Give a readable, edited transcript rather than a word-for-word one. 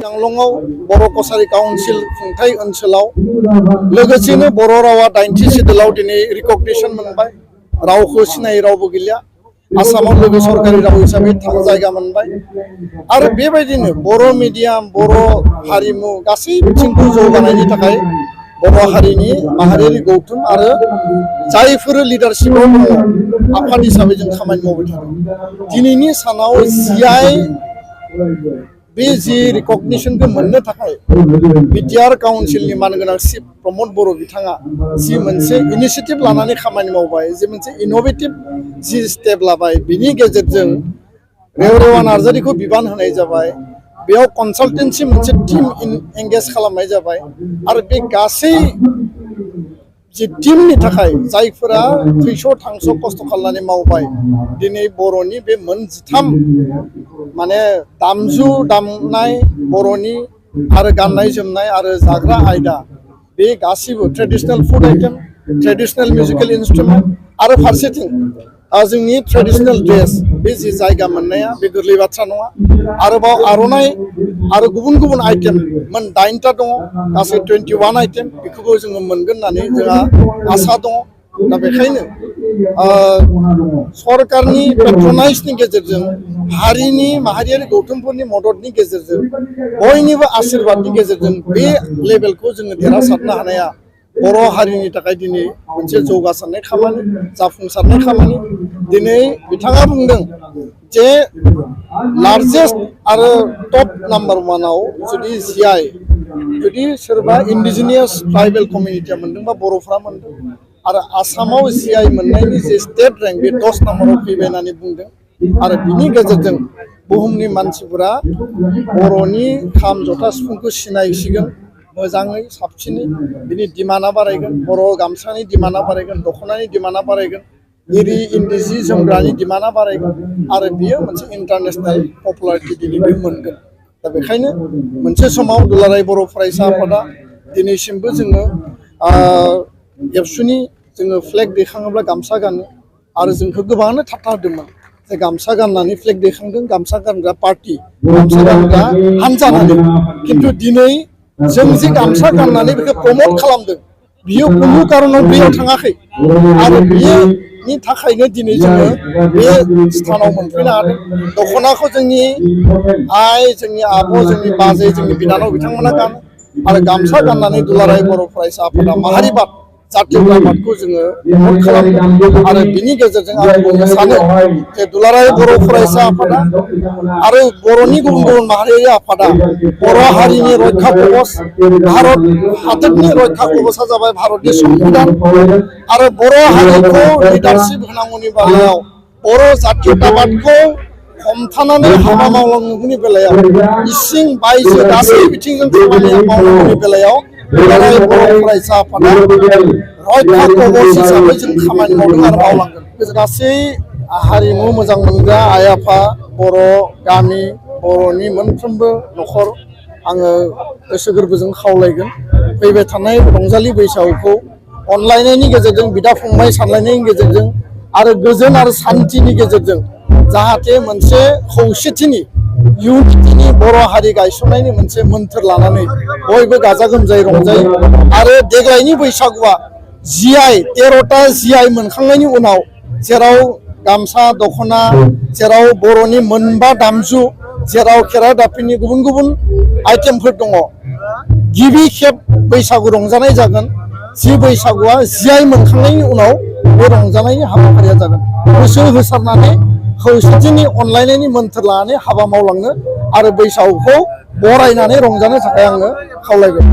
आंलंआव बर' Kasari council खुंथाय ओनसोलाव लोगोसेनो बर' रावा 90 सिडुलाव दिनै रिकगनिशन मोनबाय। रावखौ सिनायै रावबो गैलिया। आसामाव लोगो सरकारि राव हिसाबै जायगा मोनबाय आरो बेबायदिनो बर' मिडियाम बर' हारिमु गासै बिथिंखौ जौगानायनि थाखाय बर' हारिनि माहारियारि गौथुम आरो जायफोर लिडारशिपआव दङ आफाद हिसाबै जों खामानि मावबाय थादों। दिनैनि सानाव बे जि रिकगनिशनखौ मोननो थाखाय बिटिआर काउन्सिलनि मानगोनां चिफ प्रमद बर' बिथाङा जि मोनसे इनिशिएटिभ लानानै खामानि मावबाय, जि मोनसे इनोभेटिभ जि स्टेप लाबाय, बिनि गेजेरजों रेवरेवा नार्जारिखौ बिबान होनाय जाबाय। बेयाव कनसालटेन्सि मोनसे टीम एंगेज खालामनाय जाबाय आरो बे गासै जि टीमनि थाखाय जायफोरा थैस' थांस' खस्थ' खालामनानै मावबाय, दिनै बर'नि बे मोनजिथाम माने दामजु दामनाय बर'नि आरो गाननाय जोमनाय आरो जाग्रा आयदा बे गासिबो traditional food item, traditional musical instrument आरो फारसेथिं जोंनि ट्रेडिशनेल ड्रेस बे जि जायगा मोननाया बे गोरलै बाथ्रा नङा। आरोबाव आर'नाइ आरो गुबुन गुबुन आइटेम मोन 9टा दङ, गासै 21 आइटेम बेखौबो जोङो मोनगोन होननानै जोंहा आसा दङ। दा बेखायनो सरकारनि पेट्रनाइजनि गेजेरजों हारिनि माहारियारि गौथुमफोरनि मददनि गेजेरजों बयनिबो आशीर्बादनि गेजेरजों बे लेभेलखौ जोङो देरहासारनो हानाया बर' हारिनि थाखाय दिनै मोनसे जौगासारनाय खामानि, जाफुंसारनाय खामानि। दिनै बिथाङा बुंदों जे लार्जेस्ट आरो टप नाम्बार 1आव जुदि जिआइ जुदि सोरबा इन्डिजिनियास ट्राइबेल कमिउनिटिया मोनदोंबा बर'फ्रा मोनदों आरो आसामाव जिआइ मोननायनि जे स्टेट रेंक बे 10 नाम्बाराव फैबाय होननानै बुंदों आरो बिनि गेजेरजों बुहुमनि मानसिफोरा बर'नि खाम जथा सिफुंखौ सिनायसिगोन मोजाङै साबसिनै। बिनि डिमान्डआ बारायगोन, बर' गामसानि डिमान्डआ बारायगोन, दख'नानि डिमान्डआ बारायगोन, इन्दि जि जोमग्रानि डिमान्डआ बारायगोन आरो बियो मोनसे इन्टारनेशनेल पपुलारिटि दिनै बे मोनगोन। दा बेखायनो मोनसे समाव दुलाराय बर' फरायसा आफादा दिनैसिमबो जोङो एबसुनि जोङो फ्लेग दैखाङोब्ला गामसा गानो आरो जोंखौ गोबाङानो थाथा होदोंमोन जे गामसा गाननानै फ्लेग दैखांदों, गामसा गानग्रा पार्टि, गामसा गानग्रा हानजा होननानै। खिन्थु दिनै जों जे गामसा गाननानै बेखौ प्रमट खालामदों बियो कुनु कारनाव बेयाव थाङाखै आरो बेनि थाखायनो दिनै जोङो बे स्थानाव मोनफैनो हादों। दख'नाखौ जोंनि आइ, जोंनि आब', जोंनि बाजै, जोंनि बिनानाव बिथांमोना गानो आरो गामसा गाननानै दुलाराय बर' फरायसा आफादा माहारिबाद जातीयताबादखौ जोङो प्रमट खालामदों आरो बिनि गेजेरजों आं बुंनो सानो जे दुलाराय बर' फरायसा आफादा आरो बर'नि गुबुन गुबुन माहारियारि आफादा बर' हारिनि रैखा कवच, भारत हादोरनि रैखा कवचआ जाबाय भारतनि संबिधान आरो बर' हारिखौ लिडारशिप होनांगौनि बेलायाव बर' जातीयताबादखौ हमथानानै हाबा मावलांनांगौनि बेलायाव इसिं बायजो गासै बिथिंजों खामानि मावनांगौनि बेलायाव दुलाराय बर' फरायसा आफादा रैखा कवच हिसाबै जों खामानि मावदों आरो मावलांगोन। गासै हारिमु मोजां मोनग्रा आइ आफा, बर' गामि, बर'नि मोनफ्रोमबो न'खर आङो गोसो गोरबोजों खावलायगोन फैबाय थानाय रंजालि बैसागुखौ अनलायनायनि गेजेरजों, बिदा फंबाय सानलायनायनि गेजेरजों आरो गोजोन आरो सान्थिनि गेजेरजों जाहाथे मोनसे खौसेथिनि इउनिटिनि बर' हारि गायसननायनि मोनसे मोन्थोर लानानै बयबो गाजा गोमजायै रंजायो आरो देग्लायनि बैसागुआ जिआइ 13टा जिआइ मोनखांनायनि उनाव जेराव गामसा दख'ना, जेराव बर'नि 9 दामजु, जेराव खेराइ दाफिनि गुबुन गुबुन आइटेमफोर दङ, गिबि खेब बैसागु रंजानाय जागोन। जि बैसागुआ जिआइ मोनखांनायनि उनाव बे रंजानायनि हाबाफारिया जागोन। गोसो होसारनानै खौसेथिनि अनलायनायनि मोन्थोर लानानै हाबा मावलांनो आरो बैसागुखौ बरायनानै रंजानो थाखाय आङो खावलायगोन।